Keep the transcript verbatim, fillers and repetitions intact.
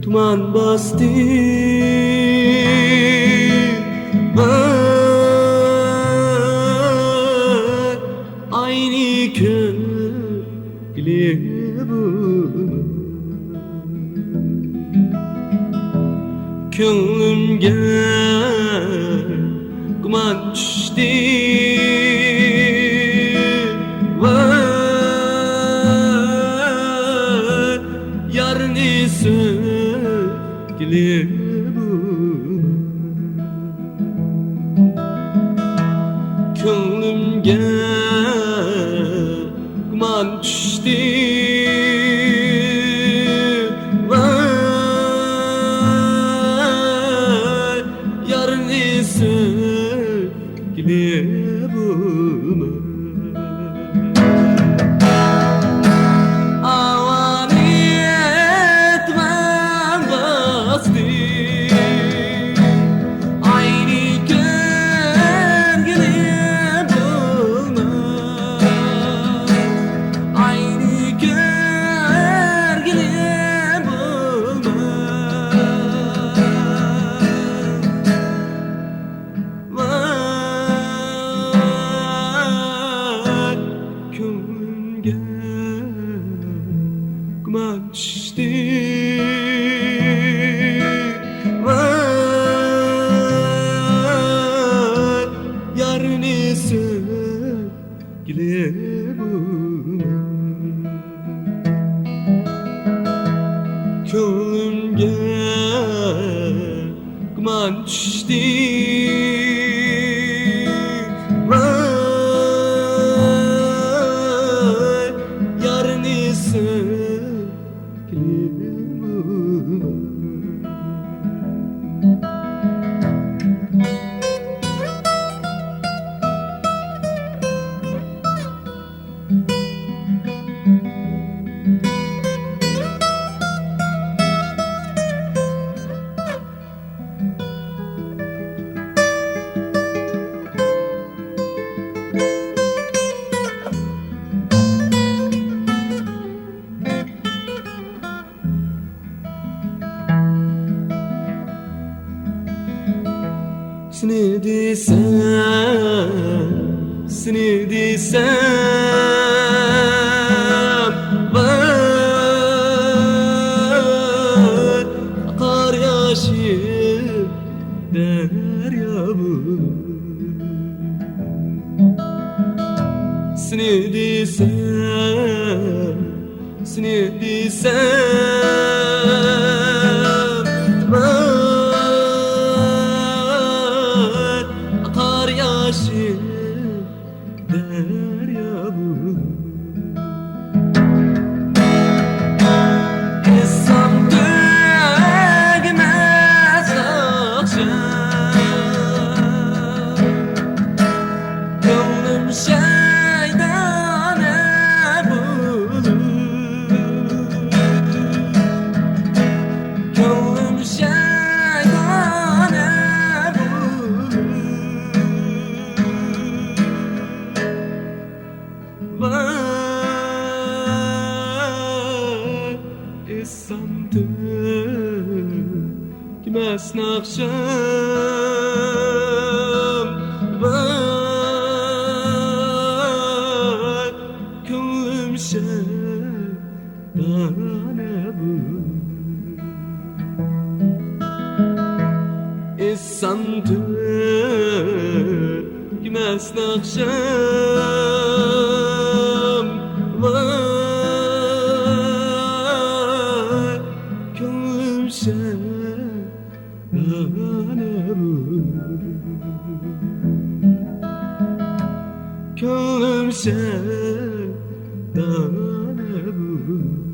تۇمان باستى، ئاينى كۆڭلى بۇ. كۆڭلۈمگە گۇمان چۈشتى، ۋاي، يارنى سۆيگىلى بۇ. كۆڭلۈمگە گۇمان چۈشتى، ۋاي، يارنى سۆيگىلى بولماي. ئاۋانى تۇمان باستى، ئاينى كۆرگىلى بولماي، ئاينى كۆرگىلى بولماي. ۋاي، كۆڭلۈمگە گۇمان چۈشتى، ۋاي، يارنى سۆيگىلى بولماي. كۆڭلۈمگە گۇمان چۈشتى، ۋاي، يارنى سۆيگىلى بولماي. سېنى دېسەم، سېنى دېسەم، ۋاي، قار ياشىم دەريا بولۇپ. سېنى دېسەم، سېنى دېسەم، ۋاي، قار ياشىم دەريا بولۇپ. ئېيتسام تۈگىمەس ناخشا. كۆڭلۈم شەيدانە بولۇپ، كۆڭلۈم شەيدانە بولۇپ، ۋاي، ئېيتسام تۈگىمەس ناخشام، ۋاي، كۆڭلۈم شەيدانە بولۇپ. ئېيتسام تۈگىمەس ناخشام، ۋاي، كۆڭلۈم شەيدانە بولۇپ. كۆڭلۈم شەيدانە بولۇپ.